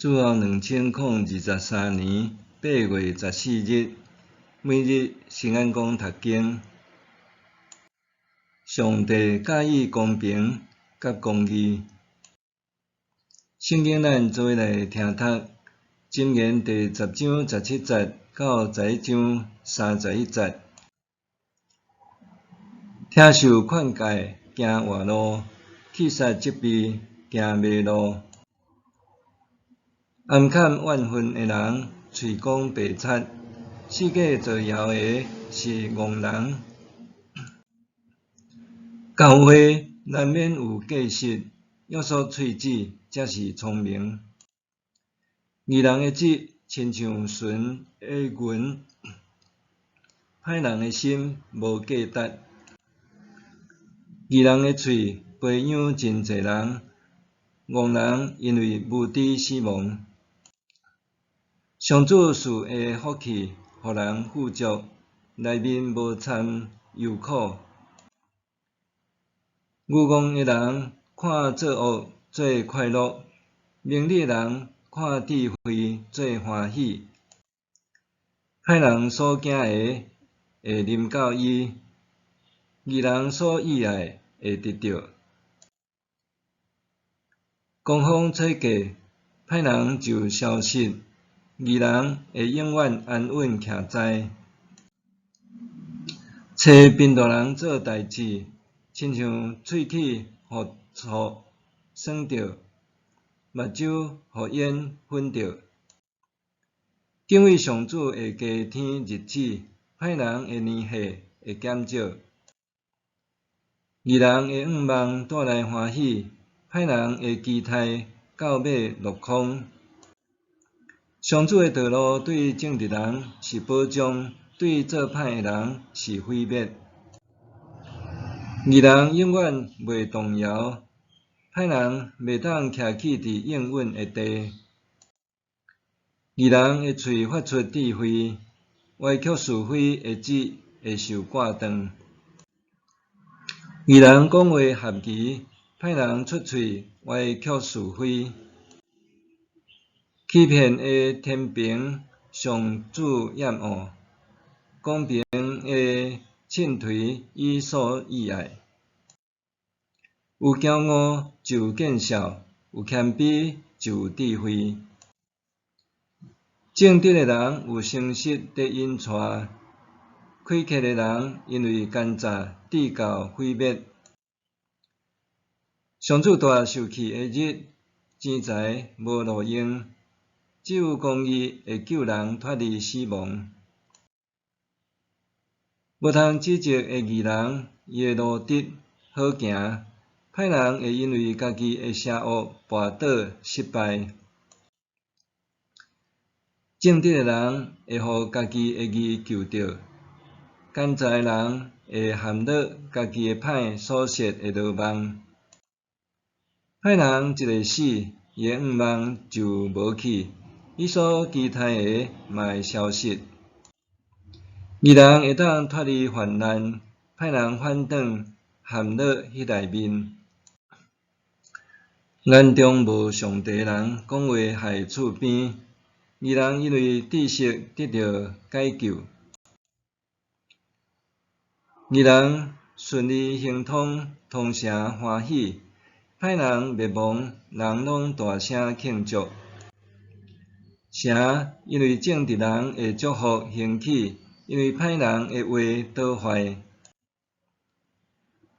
主後2023年8月14日，每日聖安講讀經。上帝佮意公平佮公義。聖經咱做伙來聽讀，箴言第十章17節到11章31節。聽受勸誡，行活路；棄殺責備，行迷路。暗崁怨恨的人，喙講白賊；四界造謠的是戇人。講話難免有過失，約束喙舌才是聰明。義人的舌親像純的銀，歹人的心無價值。義人的喙培養真濟人，戇人因為無知死亡。上主賜的福氣，予人富足，內面無摻憂苦。愚戇的人看作惡做快樂，明理的人看智慧做歡喜。歹人所驚的會臨到伊，義人所喜愛會得著。狂風吹過，歹人就消失，義人會永遠安穩徛在。揣貧惰人做代誌，親像喙齒予醋酸著，目睭予煙熏著。敬畏上主會加添日子，歹人的年歲會減少。義人的願望帶來歡喜，歹人的期待到尾落空。上主的道路對正直人是保障，對做歹的人是毀滅。義人永遠袂動搖，歹人袂當徛起佇應允的地。義人的喙發出智慧，歪曲是非的舌會受割斷。義人講話合宜，歹人出喙歪曲是非。欺騙的天平，上主厭惡；公平的秤槌，伊所喜愛。有驕傲就有見笑，有謙卑就有智慧。正直的人有誠實佇引帶，虧缺的人因為奸詐致到毀滅。上主大受氣的日，錢財無路用，只有公義會救人脫離死亡。無通指責的義人，伊的路得好行；歹人會因為家己的邪惡跋倒失敗。正直的人會予家己的義救著，奸詐的人會陷落家己的歹所設的羅網。歹人一下死，伊的願望就無去，伊所期待的嘛會消失。義人會當脫離患難，歹人反轉陷落彼內面。眼中無上帝的人講話害厝邊，義人因為知識得著解救。義人順利亨通，通城歡喜；歹人滅亡，人攏大聲慶祝。城因為正直人的祝福興起，因為歹人的話倒壞。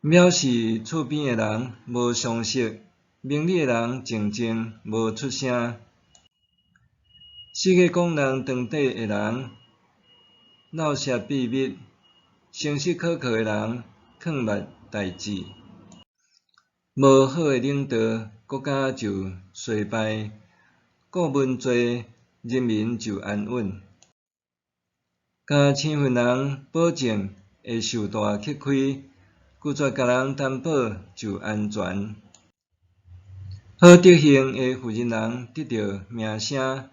藐視厝邊的人無常識，明理的人靜靜無出聲。四界講人長短的人，漏泄秘密；誠實可靠的人，囥密代誌。無好的領導，國家就衰敗；顧問濟，人民就安穩。共生份人保證會受大吃虧，拒絕共人擔保就安全。好德行的婦人人得著名聲，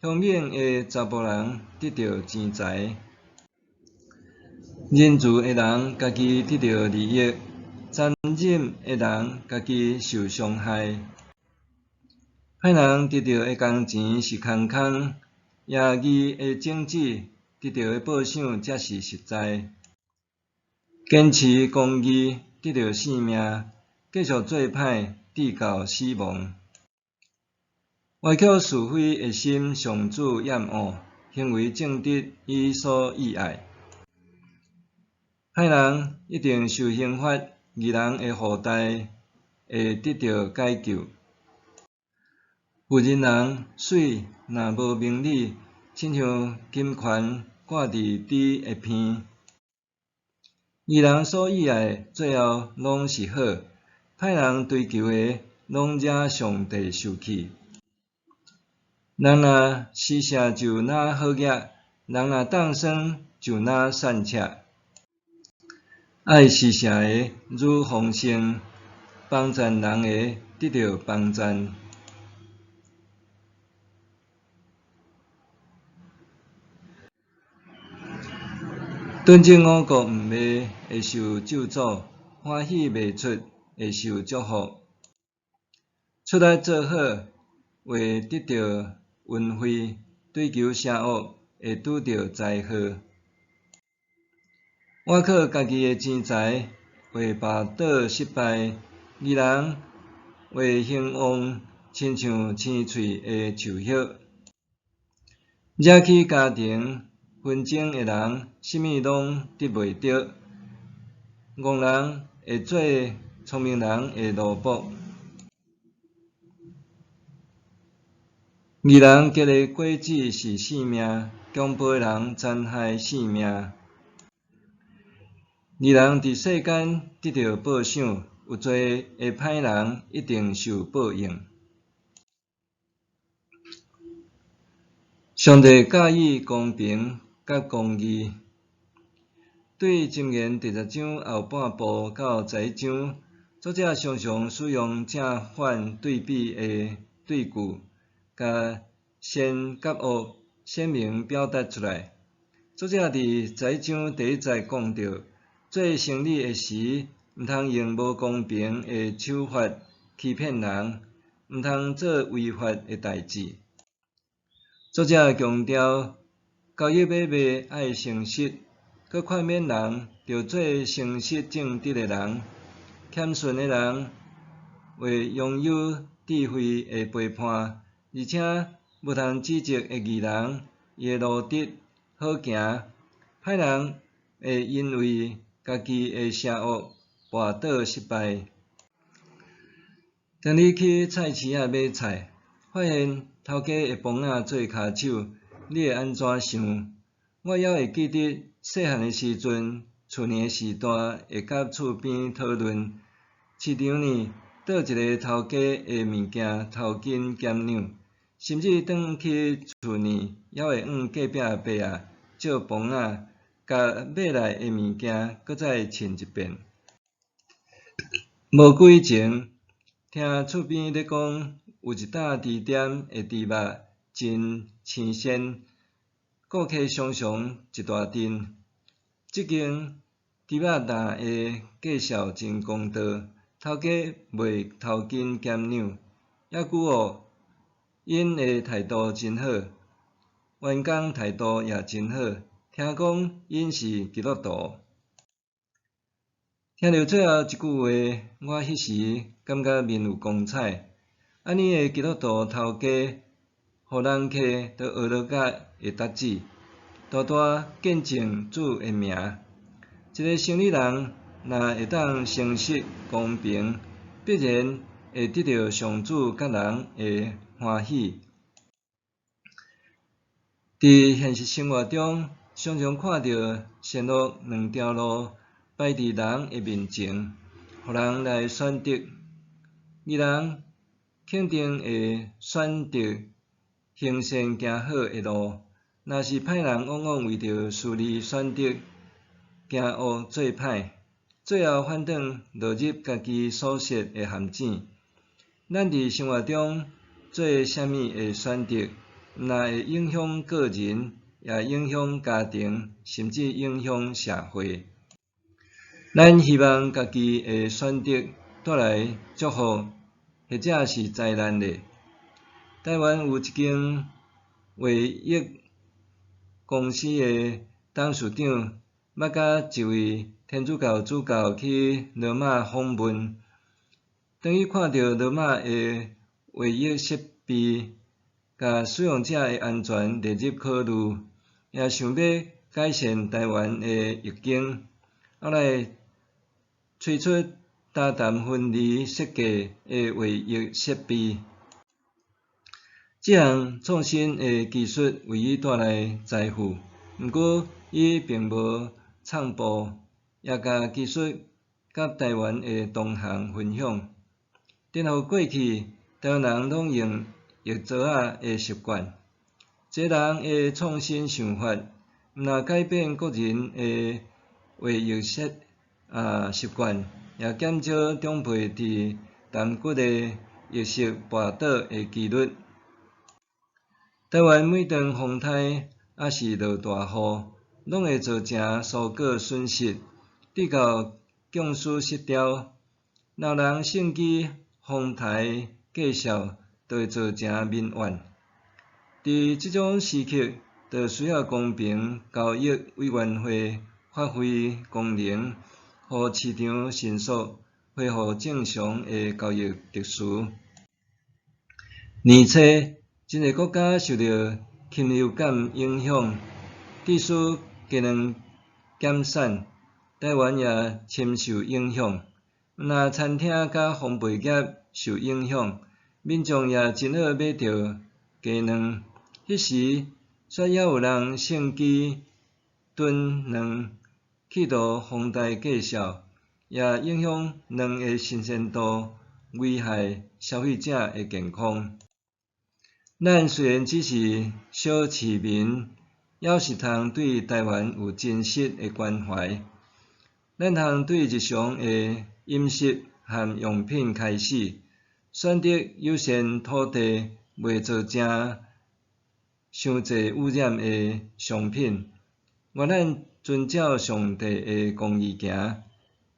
兇猛的查埔人得著錢財。仁慈的人家己得著利益，殘忍的人家己受傷害。歹人得著的工錢是空空，倚義的種子得著的報賞才是實在。堅持公義得著性命，繼續做歹致到死亡。歪曲是非的心，上主厭惡；行為正直，伊所喜愛。歹人一定受刑罰，義人的後代會得著解救。婦人人媠若無明理，親像金環掛佇豬的鼻。義人所喜愛的，最後攏是好；歹人追求的，攏惹上帝受氣。人若施捨就若好額，人若凍霜就若散赤。愛施捨的愈豐盛，幫贊人的得著幫贊。囤積五穀毋賣，會受咒詛；歡喜賣出，會受祝福。出力做好，會得著恩惠；追求邪惡，會拄著災禍。倚靠家己的錢財，會跋倒失敗；義人會興旺，親像青翠的樹葉。惹起家庭紛爭的人，啥物攏得袂著。戇人會做聰明人的奴僕。義人結的果子是性命，強暴的人殘害性命。義人佇世間得著報賞，有罪的歹人一定受報應。上帝佮意公平佮公義。對箴言第十章後半部到11章，作者常常使用正反對比的對句，共善佮惡鮮明表達出來。作者佇11章第一節講著，做生理的時，毋通用無公平的手法欺騙人，毋通做違法的代誌。作者強調，交易買賣愛誠實，閣勸勉人著做誠實正直的人，謙遜的人會擁有智慧的陪伴，而且無通指責的義人，伊的路直好行。歹人會因為家己的邪惡跋倒失敗。當你去菜市仔買菜，發現頭家會幫仔做跤手，你會按怎想？我猶會記得細漢的時陣，厝內的序大會佮厝邊討論，市場內佗一個頭家的物件頭斤減兩，甚至轉去厝內，猶會向隔壁阿伯仔借磅仔，共買來的物件閣再稱一遍。無久以前，聽厝邊咧講，有一搭豬店的豬肉真新鮮，顧客常常一大陣。這間豬肉檔的介紹真公道，頭家賣頭斤減兩，猶閣哦，𪜶的態度真好，員工態度也真好，聽講𪜶是基督徒。聽著最後這句話，我彼時感覺面有光彩。按呢的基督徒頭家，予人客都學落甲會達止，大大見證主的名。一个生理人若會當誠實公平，必然會得著上主佮人的歡喜。佇現實生活中，常常看著善惡兩條路擺佇人的面前，予人來選擇。義人肯定會選擇行善行好的路，若是歹人往往為著私利選擇行惡做歹，最後反轉落入家己所設的陷阱。咱佇生活中做啥物的選擇，毋但會影響個人，也影響家庭，甚至影響社會。咱希望家己的選擇帶來祝福，或者是災難咧。台灣有一間話藥公司的董事長，捌佮一位天主教主教去羅馬訪問。當伊看著羅馬的話藥設備，共使用者的安全列入考慮，也想欲改善台灣的藥間，後來推出焦澹分離設計的話藥設備。這項創新的技術為伊帶來財富，毋過伊並無創步，也共技術佮台灣的同行分享。然後過去，台灣人攏用藥槽仔的習慣，這人的創新想法，毋但改變國人的話藥習慣，也減少長輩佇痰骨的藥食跋倒的機率。台灣每當風颱抑是落大雨，攏會造成蔬果損失，直到供需失調，老人乘機哄抬價數，就會造成民怨。佇這種時刻，就需要公平交易委員會發揮功能，予市場迅速恢復正常的交易秩序。年初，真濟國家受著禽流感影響，致使雞卵減產，台灣也深受影響。毋但餐廳佮烘焙業受影響，民眾也真少買著雞卵。彼時，煞猶有人乘機囤卵，企圖哄抬價數，也影響卵的新鮮度，危害消費者的健康。咱雖然只是小市民，猶是通對台灣有真實的關懷。咱通對日常的飲食和用品開始，選擇友善土地，袂造成傷濟污染的商品。願咱遵照上帝的公義行，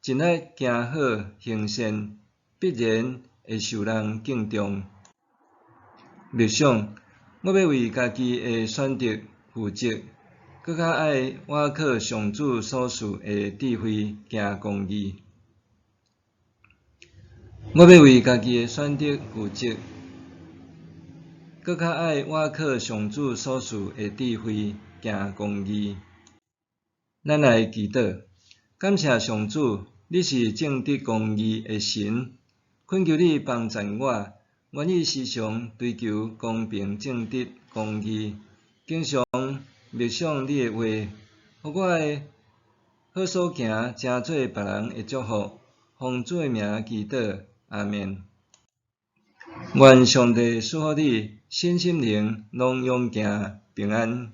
盡力行好行善，必然會受人敬重。默想，我欲為家己的選擇負責，閣較愛倚靠上主所賜的智慧行公義。我欲為家己的選擇負責，閣較愛倚靠上主所賜的智慧行公義。咱來祈禱，感謝上主，你是正直公義的神，懇求你幫贊我，願意時常追求公平正直公義，經常默想你的話，予我的好所行成做別人的祝福。奉主的名祈禱，阿們。願上帝賜福你，身心靈攏勇健平安。